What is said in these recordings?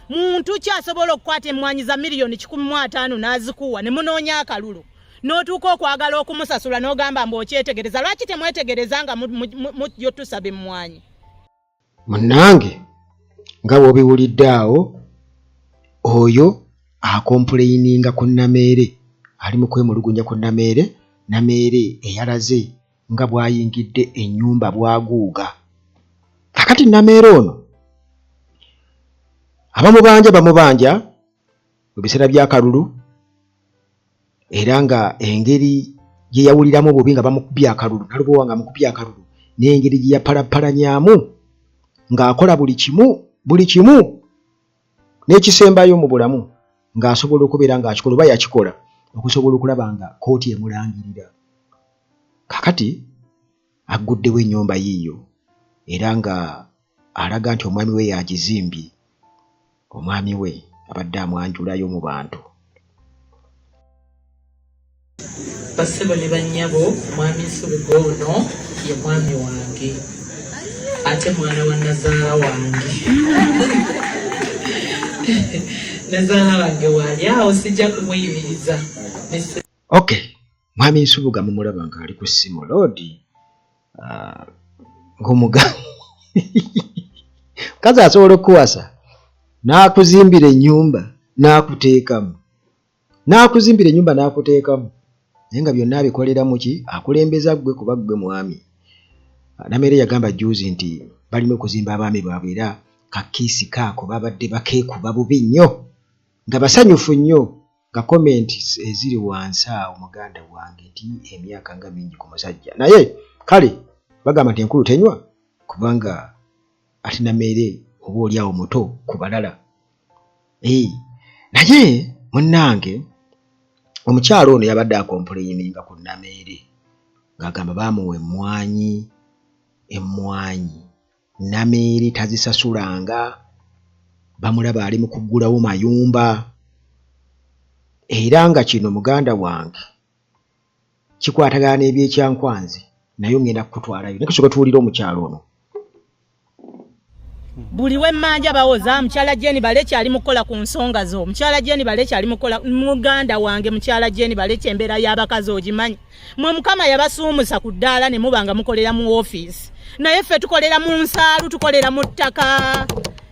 Muntu ki asobola okukwata emmwanyi za 150,000,000 n'azikuwa ne munoonya akalulu, n'otuuka okwagala okumusasula n'ogamba mbu okyetegereza? Lwaki temwetegereza nga mujja otusaba emmwanyi? Munnange, nga bw'obiwulidde awo, oyo akompuleyininga ku Nameere, ali mu kwemulugunya ku Nameere, Nameere eyalaze nga bw'ayingidde ennyumba bw'aguuga. Kakati Nameere ono abamubanja bamubanja mu biseera by'akalulu, era nga engeri gye yawuliramu obubi nga bamukubye akalulu, Nalubowa nga amukubye akalulu, n'engeri gye yapalappalanyamu ng'akola buli kimu, buli kimu n'ekisembayo mu bulamu ng'asobola okubeera ng'akikola oba yakikola okusobola okulaba nga kkooti emulangirira. Kakati agguddewo ennyumba yiiyo era nga alaga nti omwami we y'agizimbye. Omwami we abadde amwanjulayo mu bantu. Bassebo ne bannyabo, Mwami Nsubuga ono ye mwami wange ate mwana wa nazaala wange. Nazaala wange waali awo, sijja kumuyimiriza. Okay, Mwami Nsubuga mumulaba ng'ali ku ssimu loodi ng'omuga mukazi asobola okukuwasa n'akuzimbira ennyumba n'akuteekamu, n'akuzimbira ennyumba n'akuteekamu, naye nga byonna abikolera mu ki? Akulembeza ggwe kuba ggwe mwami. Nameere yagamba jjuuzi nti balina okuzimba abaami baabwe, era kakiisi kaako babadde bakeekuba bubi nnyo nga basanyufu nnyo, nga comments eziri wansi awo, muganda wange, nti emyaka nga mingi ku musajja. Naye kale bagamba nti enkulu tenywa, kubanga ate Nameere oba oli awo muto ku balala. Naye munnange, omukyalo ono yabadde akompuleyininga ku Nameere ng'agamba baamuwa emmwanyi, emmwanyi Nameere tazisasulanga, bamulaba ali mu kuggulawo mayumba, era nga kino muganda wange kikwatagana n'ebyekyankwanzi, naye ngenda kukutwalayo naye tusooke tuwulire omukyalo ono. Buli wemmanja bawoza mukyala Jeni Baleki ali mukukola ku nsonga zo, mukyala Jeni Baleki ali mukukola. Muganda wange, mukyala Jeni Baleki, embeera y'abakazi ogimanyi. Mwe Mukama yabasuumusa ku ddaala ne muba nga mukolera mu ofiisi, naye ffe tukolera mu nsaalu, tukolera mu ttaka.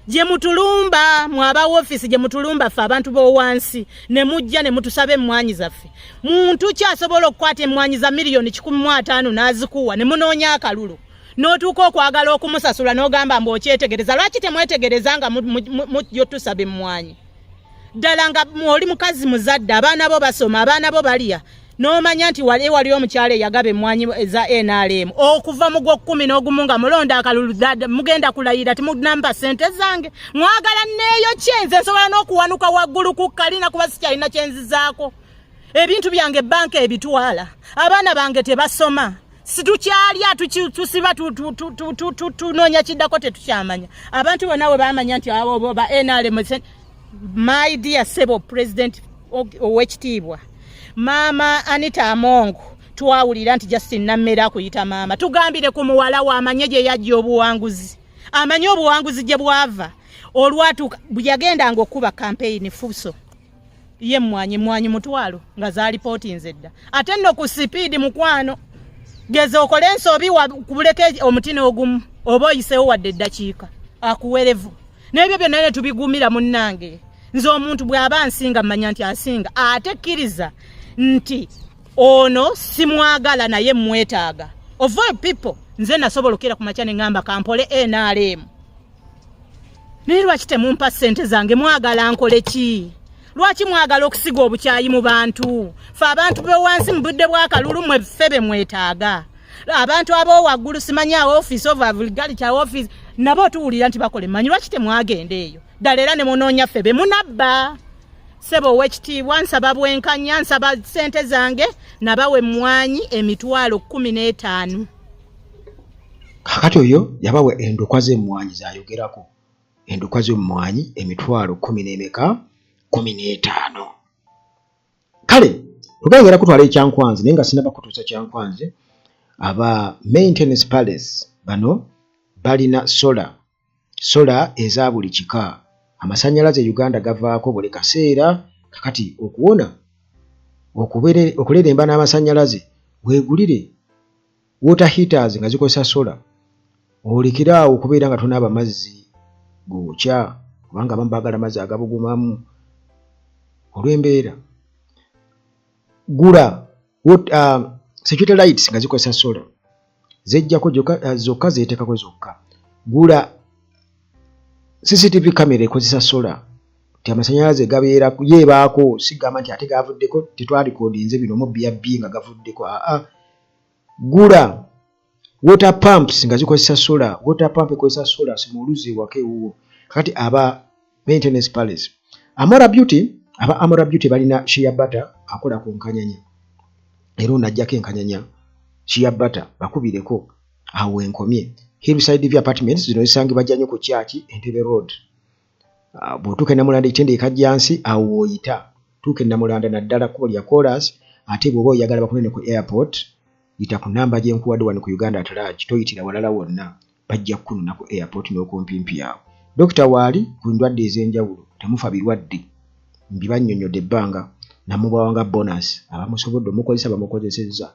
Gye mutulumba mwe aba ofiisi, gye mutulumba ffe abantu b'owansi, ne mujja ne mutusaba emmwanyi zaffe. Muntu ki asobola okukwata emmwanyi za 150,000,000 n'azikuwa ne munoonya akalulu, n'otuuka okwagala okumusasula n'ogamba mbu okyetegereza? Lwaki temwetegereza nga mujja otusaba emmwanyi? Ddala nga oli mukazi muzadde, abaana bo basoma, abaana bo balya, n'omanya nti wali wali omukyala eyagaba emmwanyi eza NRM okuva mu gw'okkumi n'ogumu nga mulonda akalulu, mugenda kulayira timunampa ssente zange. Mwagala neeyo kyenze nsobola n'okuwanuka waggulu ku kalina kuba sikyalina kyenzizaako. Ebintu byange banka ebitwala, abaana bange tebasoma, situkyalya, tusiba tunoonya kiddako, tetukyamanya. Abantu bonna bwe bamanya nti abo ba NRM. My dear sebo president owekitiibwa Maama Anita Among, twawulira nti Justin Nammere akuyita maama. Tugambire ku muwala we amanye gye yajja obuwanguzi, amanye obuwanguzi gye bwava. Olwatuuka yagendanga okukuba kampeyini fuso ye mmwanyi, mmwanyi 100,000 nga zalipootinze dda, ate nno ku sipiidi. Mukwano, geza okole ensobi kubuleka omuti n'ogumu oba oyiseewo wadde eddakiika, akuwerevu. N'ebyo byonna ne tubigumira. Munnange, nze omuntu bw'aba nsinga mmanya nti asinga, ate kkiriza nti ono simwagala naye mwetaaga. Of all people, nze nasobola okukera ku makya ne ŋŋamba kampole NRM, naye lwaki temumpa ssente zange? Mwagala nkole ki? Lwaki mwagala okusiga obukyayi mu bantu? Fe abantu bewansi mu budde bw'akalulu mwe ffe be mwetaaga. Abantu ab'owaggulu, simanyi awo office of agriculture office, nabo tuwulira nti bakola emmanyi. Lwaki temwagenda eyo ddala era ne munoonya ffe be munabba? Ssebo ow'ekitiibwa, nsaba bwenkanya, nsaba ssente zange. Nabawa emmwanyi 150,000. Kakati oyo yabawa endokwa z'emmwanyi zayogerako, endokwa z'emmwanyi emitwalo kumi n'emeka? 15. Kale tugenda kutwala ekyankwanzi, naye nga sinaba kutuusa kyankwanzi, aba Maintenance Palace bano balina solar, solar eza buli kika. Amasannyalaze e Uganda gavaako buli kaseera kakati okuwona okuleremba n'amasannyalaze weegulire water heaters nga zikozesa sola olekere awo okubeera nga tonaaba mazzi gookya kubanga abamu baagala mazzi agabugumamu olw'embeera. Gula security lights nga zikozesa sola zejjako zokka zeetekako zokka. Gula CCTV camera ekozesa sola nti amasanyalaze gabeera yeebaako sigamba nti ate gavuddeko tetwalikodinze bino omubbi yabbye nga gavuddeko aa gula water pumps nga zikozesa sola water pump ekozesa sola sima oluzzi ewaka ewuwo kakati aba maintenance palace Amora Beauty aba Amora Beauty balina shea butter akola ku nkanyanya era ono ajjako enkanyanya shea butter bakubireko awo wenkomye Hillside View Apartments zino zisangibwa jjanyo ku kyaki Entebbe Road ah, bw'otuuka e Namulanda etende e Kajjansi awo w'oyita tuuka e Namulanda naddala kkubo lya koolaasi ate bw'oba oyagala bakunene ku airport yita ku nnamba gye nkuwadde wano ku Uganda at large toyitira walala wonna bajja kukunona ku airport n'okumpimpi awo dokita waali ku ndwadde ez'enjawulo temufa birwadde mbibannyonnyodde ebbanga namubawa nga bonus abamusobodde omukozesa bamukozesezza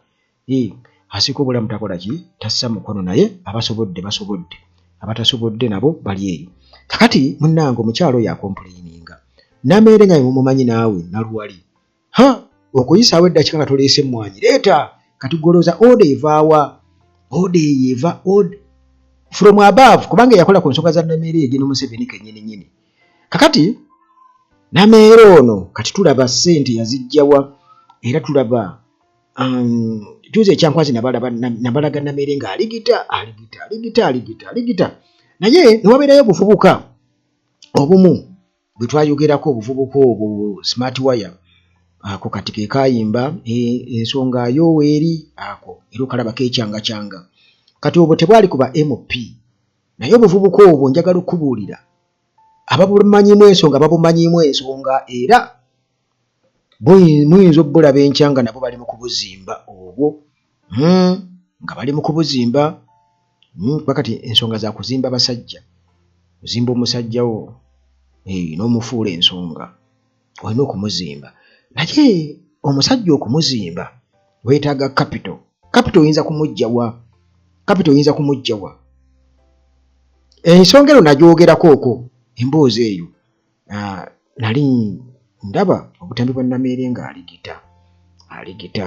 Hii, asika obulamu takola ki tassa mukono naye abasobodde basobodde abatasobodde nabo bali eyo kakati munnange omukyalo oyo akompuleyininga nameere nga mumumanyi naawe naluwali ha okuyisaawo eddakika nga toleese emmwanyi leeta kati golooza oda evaawa oda eyo eva from above kubanga eyakola ku nsonga za nameere ye Gen Museveni kenyini nyini kakati nameere ono kati tulaba ssente yazijjawa era tulaba Um, juzi ekyankwazi nabalaga Nameere nga aligita aligita aligita aligita aligita naye newabeerayo obuvubuka obumu bwe twayogerako obuvubuka obwo smart wire ako kati ke kayimba e, ensonga yo weeri ako era okalaba kekyangakyanga kati obwo tebwali kuba mp naye obuvubuka obwo njagala okukubuulira ababumanyimu ensonga babumanyimu ensonga era muyinza obulaba enkya nga nabo bali mu kubuzimba obwo hmm, nga bali mu kubuzimba hmm, kuba kati ensonga za kuzimba basajja ozimba omusajja wo eh, n'omufuula ensonga olina okumuzimba naye omusajja okumuzimba weetaaga kapito kapito oyinza kumugjawa kapito oyinza kumugjawa ensonga eno nagyogerako okwo emboozi eyo Ah, nali ndaba obutambi bwa Nameere nga aligita aligita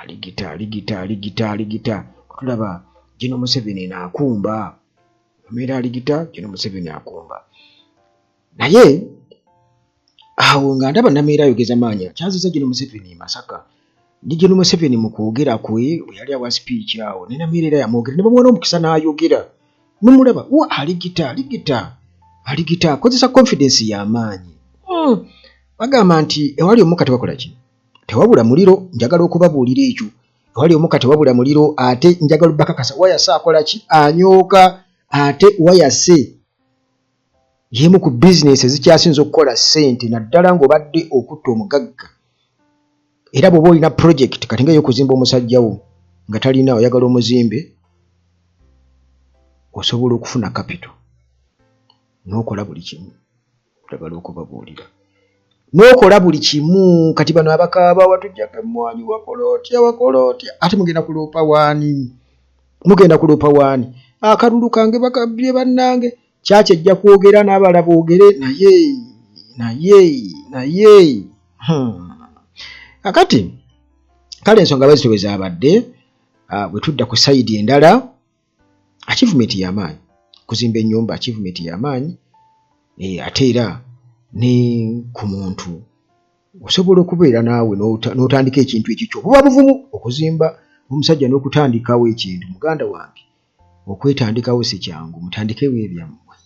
aligita aligita aligita aligita kutulaba Gino Museveni naakumba Nameere aligita Gino Museveni akumba naye awo nga ndaba Nameere ayogeza maanyi akyaziza Gino Museveni e Masaka ne Gen Museveni mu kwogera kwe bwe yali awa sipiiki awo ne Nameere era yamwogera ne bamuwa n'omukisa n'ayogera nomulaba wa aligita aligita aligita akozesa confidence y'amaanyi hmm. Bagamba nti ewali omukka tewakola ki tewabula muliro njagala okubabuulira ekyo ewali omukka tewabula muliro ate njagala obakakasa wayase akola ki anyooka ate wayase y'emu ku bizinesi ezikyasinze okukola ssente naddala ng'obadde okutta omugagga era bw'oba olina pulojekiti kati nga ey'okuzimba omusajja wo nga talina oyagala omuzimbe osobola okufuna kapito n'okola buli kimu njagala okubabuulira n'okola buli kimu kati bano abakaaba watujjako emmwanyi wakola otya wakola otya ate mugenda kuloopa waani mugenda kuloopa waani akalulu kange bakabbye bannange kyaki ejja kwogera n'abalala boogere naye naye naye hmm. Kakati kale ensonga bwezityo bwe zaabadde ah, bwe tudda ku sayidi endala achievement y'amaanyi okuzimba ennyumba achievement y'amaanyi eh, ate era ne ku muntu osobola okubeera naawe n'otandika ekintu ekikyo buba buvumu okuzimba omusajja n'okutandikawo ekintu muganda wange okwetandikawo si kyangu mutandikewo ebyammwe.